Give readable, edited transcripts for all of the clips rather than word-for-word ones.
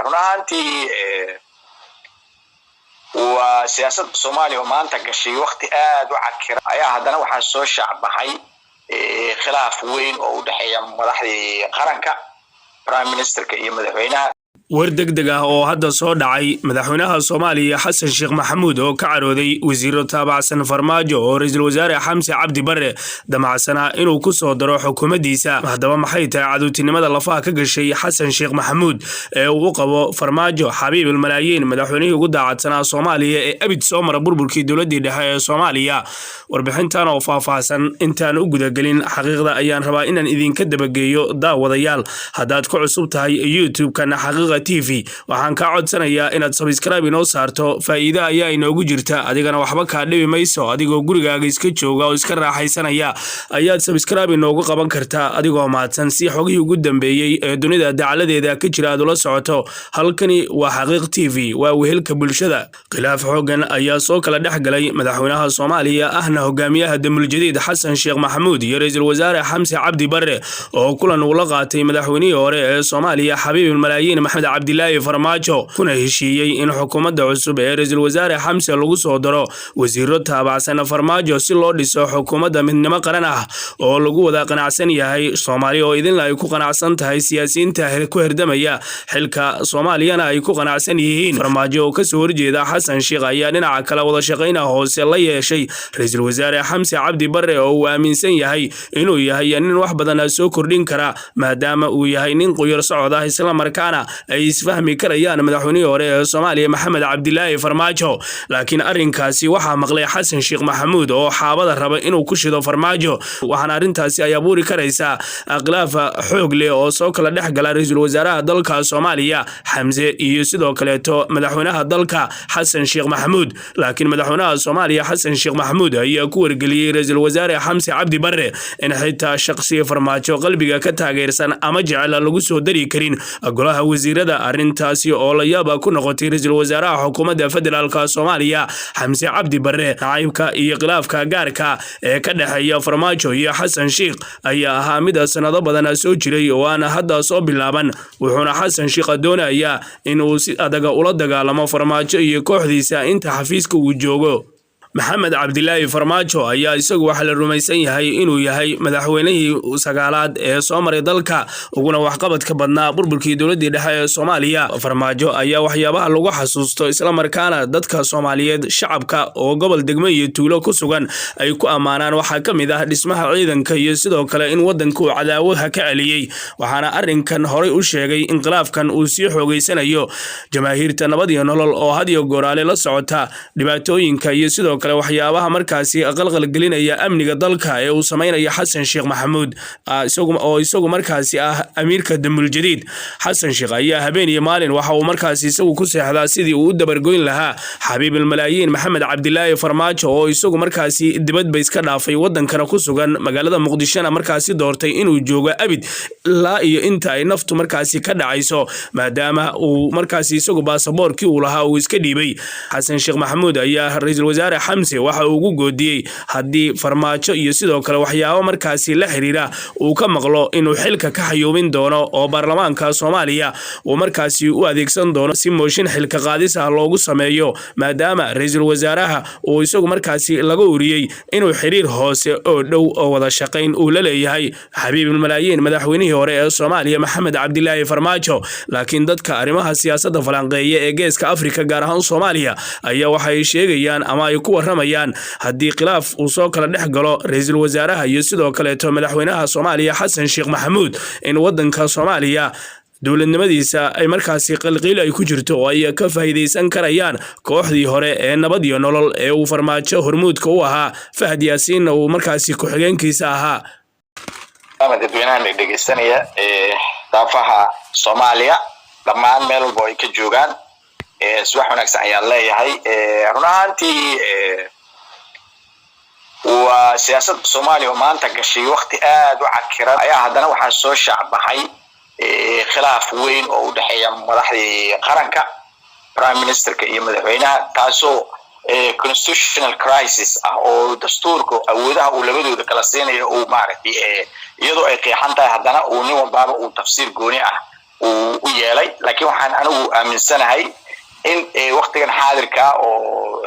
Run ahaantii, waa siyaasadda Soomaaliya oo maanta gashay wakti aad u cakira ayaa haddana waxaa soo shaacbaxay khilaaf weyn oo u dhexeeya madaxdii qaranka, prime ministerka iyo madaxweynaha. War deg deg ah oo hadda soo dhacay: madaxweynaha Soomaaliya Xasan Sheekh Maxamuud oo ka carooday wasiiro taabacsan Farmaajo oo ra-iisul wasaare Xamse Cabdi Barre damacsanaa inuu ku soo daro xukuumaddiisa. Haddaba, maxay tahay cadowtinimada lafaha ka gashay Xasan Sheekh Maxamuud ee uu u qabo Farmaajo, xabiibul malaayiin, madaxweynihii ugu daacadsanaa Soomaaliya ee abid soo mara burburkii dowladdii dhexe ee Soomaaliya? Warbixintan oo faahfaahsan intaan u gudagelin xaqiiqda ayaan rabaa inaan idinka dabageeyo. Daawadayaal, haddaad ku cusub tahay YouTube-kan Xaqiiqa TV, waxaan kaa codsanayaa inaad subscribe inoo saarto. Faa'iide ayaa inoogu jirta, adigana waxba kaa dhibi mayso. Adigoo gurigaaga iska jooga oo iska raaxaysanaya ayaad subscribe inoogu qaban kartaa, adigoo mahadsan, si xogihii ugu dambeeyey ee dunida dacaladeeda ka jira aad ula socoto. Halkani waa Xaqiiq TV, waa wehelka bulshada. Khilaaf xoogan ayaa soo kala dhex galay madaxweynaha Soomaaliya ahna hogaamiyaha Damuljadiid Xasan Sheekh Maxamuud iyo ra-iisul wasaare Xamse Cabdi Barre, oo kulan uu la qaatay madaxweynihii hore ee Soomaaliya, xabiibul malaayiin Maxamed Cabdilaahi Farmaajo, kuna heshiiyey in xukuumadda cusub ee ra-iisul wasaare Xamse lagu soo daro wasiiro taabacsan Farmaajo, si loo dhiso xukuumadda midnimo qaran ah oo lagu wada qanacsan yahay, Soomaaliya oo idinla ay ku qanacsan tahay, siyaasiyiinta ku herdamaya xilka Soomaaliyana ay ku qanacsan yihiin. Farmaajo oo kasoo horjeeda Xasan Sheekh ayaa dhinaca kale wada shaqayna hoose la yeeshay ra-iisul wasaare Xamse Cabdi Barre, oo uu aaminsan yahay inuu yahay nin wax badan soo kordhin kara, maadaama uu yahay nin quyar socod ah, islamarkaana ay isfahmi karayaan madaxweynihii hore ee Soomaaliya Maxamed Cabdilaahi Farmaajo. Laakiin arrinkaasi waxaa maqlay Xasan Sheekh Maxamuud oo xaabada raba inuu ku shido Farmaajo, waxaana arrintaasi ay abuuri karaysaa khilaaf xoog leh oo soo kala dhex gala ra-iisul wasaaraha dalka Soomaaliya Xamse iyo sidoo kaleeto madaxweynaha dalka Xasan Sheekh Maxamuud. Laakiin madaxweynaha Soomaaliya Xasan Sheekh Maxamuud ayaa ku wargeliyey ra-iisul wasaare Xamse Cabdi Barre in xitaa shaqsiga Farmaajo qalbiga ka taageersan ama jecel lagu soo dari karin golaha wasiirada. Arrintaasi oo la yaaba ku noqotay ra-iisul wasaaraha xukuumadda federaalka Soomaaliya Xamse Cabdi Barre. Nacaybka iyo khilaafka gaarka ee ka dhexeeya Farmaajo iyo Xasan Sheekh ayaa ahaa mid sanado badan soo jiray oo aan hadda soo bilaaban, wuxuuna Xasan Sheekh doonayaa inuu si adaga ula dagaalamo Farmaajo iyo kooxdiisa inta xafiiska uu joogo. Maxamed Cabdilaahi Farmaajo ayaa isagu waxaa la rumaysan yahay inuu yahay madaxweynihii sagaalaad ee soo maray dalka, uguna waxqabadka badnaa burburkii dowladdii dhexe ee Soomaaliya. Farmaajo ayaa waxyaabaha lagu xasuusto, islamarkaana dadka Soomaaliyeed, shacabka oo gobol, degmo iyo tuulo ku sugan ay ku ammaanaan, waxaa ka mid ah dhismaha ciidanka iyo sidoo kale in waddanka uu cadaawaha ka celiyey. Waxaana arrinkan horay u sheegay in khilaafkan uu sii xoogeysanayo jamaahiirta Nabad iyo Nolol, oo had iyo gooraale la socota dhibaatooyinka iyo sidoo kale waxyaabaha markaasi qalqal gelinaya amniga dalka ee uu samaynayo Xasan Sheekh Maxamuud, oo isagu markaasi ah amiirka Damuljadiid. Xasan Sheekh ayaa habeen iyo maalin waxa uu markaasi isagu ku seexdaa sidii uu u dabargoyn lahaa xabiibul malaayiin Maxamed Cabdilaahi Farmaajo, oo isagu markaasi dibadba iska dhaafay, wadankana ku sugan, magaalada Muqdishona markaasi doortay inuu joogo abid ilaa iyo inta ay naftu markaasi ka dhacayso, maadaama uu markaasi isagu baasaboorkii uu lahaa uu iska dhiibay. Xasan Sheekh Maxamuud ayaa ra-iisul wasaare Xamse waxa uu ugu goodiyey haddii Farmaajo iyo sidoo kale waxyaabo markaasi la xiriira uu ka maqlo inuu xilka ka xayuubin doono, oo baarlamaanka Soomaaliya uu markaasi u adeegsan doono si mooshin xilka qaadis ah loogu sameeyo, maadaama ra-iisul wasaaraha uu isagu markaasi laga uriyey inuu xiriir hoose oo dhow oo wada shaqayn uu la leeyahay xabiibul malaayiin, madaxweynihii hore ee Soomaaliya Maxamed Cabdilaahi Farmaajo. Laakiin dadka arrimaha siyaasadda falanqeeya ee Geeska Afrika, gaar ahaan Soomaaliya, ayaa waxay sheegayaan ama ay ku waramayaan haddii khilaaf uu soo kala dhex galo ra-iisul wasaaraha iyo sidoo kaleeto madaxweynaha Soomaaliya Xasan Sheekh Maxamuud in waddanka Soomaaliya dowladnimadiisa ay markaasi qalqiil ay ku jirto, oo ay ka faa'iidaysan karayaan kooxdii hore ee Nabad iyo Nolol ee uu Farmaajo hormuudka u ahaa, Fahad Yaasiinna uu markaasi ku-xigeenkiisa ahaa. Dadweynahan dhegeysanaya ee daafaha Soomaaliya dhammaan meel walba ay ka joogaan, subax wanaagsan ayaan leeyahay. Run ahaantii, waa siyaasadda Soomaaliya oo maanta gashay wakti aad u cakiran ayaa haddana waxaa soo shaacbaxay khilaaf weyn oo u dhexeeya madaxdii qaranka, prime ministerka iyo madaxweynaha, taasoo constitutional crisis ah, oo dastuurka awoodaha uu labadooda kala siinayo uu maaragtay iyadoo ay qeexan tahay, haddana uu nin walbaaba uu tafsiir gooni ah. uu u yeelay. Laakiin waxaan anigu aaminsanahay in waktigan xaadirka oo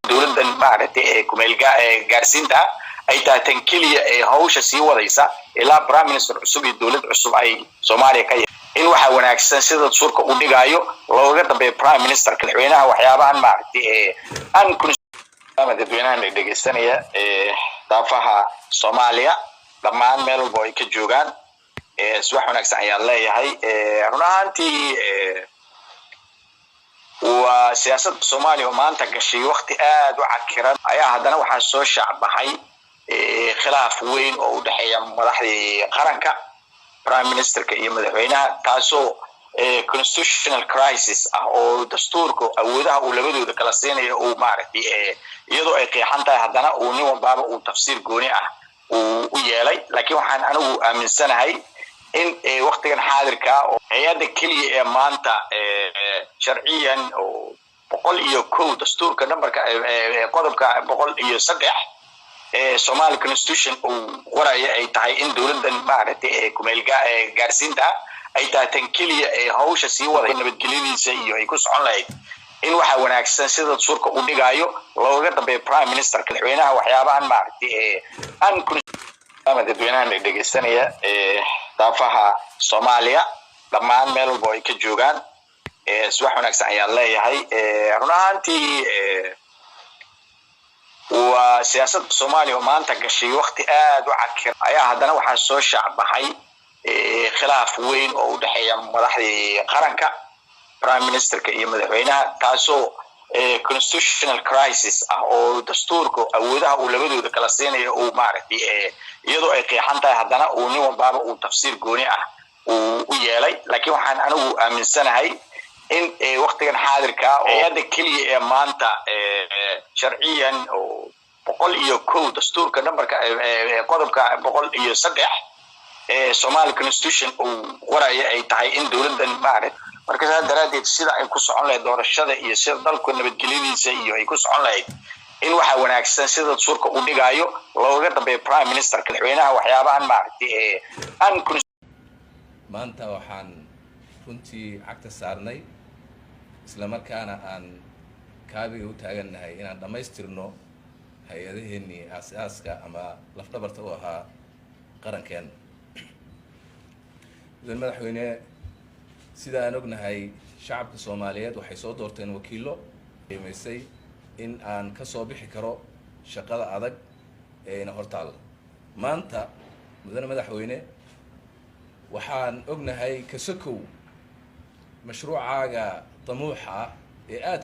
dowladdan maaragtay ee kumeel gaarsiinta ay tahay tan keliya ee hawsha sii wadaysa ilaa prime minister cusub iyo dowlad cusub ay Soomaaliya ka, in waxaa wanaagsan sida dastuurka u dhigayo looga dambeeyo prime minister, madaxweynaha. Waxyaabahan maaragtay ee dadweynahan dhegeysanaya ee daafaha Soomaaliya dhammaan meel walba ay ka joogaan, subax wanaagsan ayaan leeyahay. Run ahaantii, waa siyaasadda Soomaaliya oo maanta gashay wakti aad u cakiran ayaa haddana waxaa soo shaacbaxay khilaaf weyn oo u dhexeeya madaxdii qaranka, prime ministerka iyo madaxweynaha, taasoo constitutional crisis ah oo dastuurka awoodaha uu labadooda kala siinayo uu maaragtay iyadoo ay qeexan tahay, haddana uu nin walbaaba uu tafsiir gooni ah uu u yeelay. Laakiin waxaan anigu aaminsanahay in waktigan xaadirka oo hay-adda keliya ee maanta sharciyan oo 101 dastuurka numberka qodobka 103 ee Somali Constitution uu qoraya ay tahay in dowladdan maaragtay ee kumeel gaarsiinta ay tahay tan keliya ee hawsha sii waday nabadgelyadiisa iyo ay ku socon lahayd, in waxaa wanaagsan sida dastuurka u dhigayo looga dambeeyo prime minister, madaxweynaha. Waxyaabahan maaragtay ee dadweynahan dhegeysanaya ee daafaha Soomaaliya dhammaan meel walba ay ka joogaan, subax wanaagsan ayaan leeyahay. Run ahaantii, waa siyaasadda Soomaaliya oo maanta gashay wakti aad u cakiran ayaa haddana waxaa soo shaacbaxay khilaaf weyn oo u dhexeeya madaxdii qaranka, prime ministerka iyo madaxweynaha, taasoo constitutional crisis ah oo dastuurka awoodaha uu labadooda kala siinayo uu maaragtay iyadoo ay qeexan tahay, haddana uu nin walbaaba uu tafsiir gooni ah uu u yeelay. Laakiin waxaan anigu aaminsanahay in waktigan xaadirka oo hay-adda keliya ee maanta sharciyan oo 101 dastuurka numberka qodobka 103 ee Somali Constitution uu qoraya ay tahay in dowladdan maaragt marka saas daraaddeed sida ay ku socon lahayd doorashada iyo sida dalku nabadgelyadiisa iyo ay ku socon lahayd, in waxaa wanaagsan sida dastuurka u dhigayo looga dambeeyo prime minister, madaxweynaha. Waxyaabahan maaragtay ee Maanta waxaan runtii cagta saarnay, isla markaana aan kaabiga u taagannahay inaan dhammaystirno hay-adaheennii aas-aaska ama lafdhabarta u ahaa qarankeen. Mudan madaxweyne, sida aan ognahay, shacabka Soomaaliyeed waxay soo doorteen wakiillo qiimaysay in aan ka soo bixi karo shaqada adag ee ina hortaalla maanta. Mudane madaxweyne, waxaan ognahay kasakow mashruucaaga damuuxa ah ee aad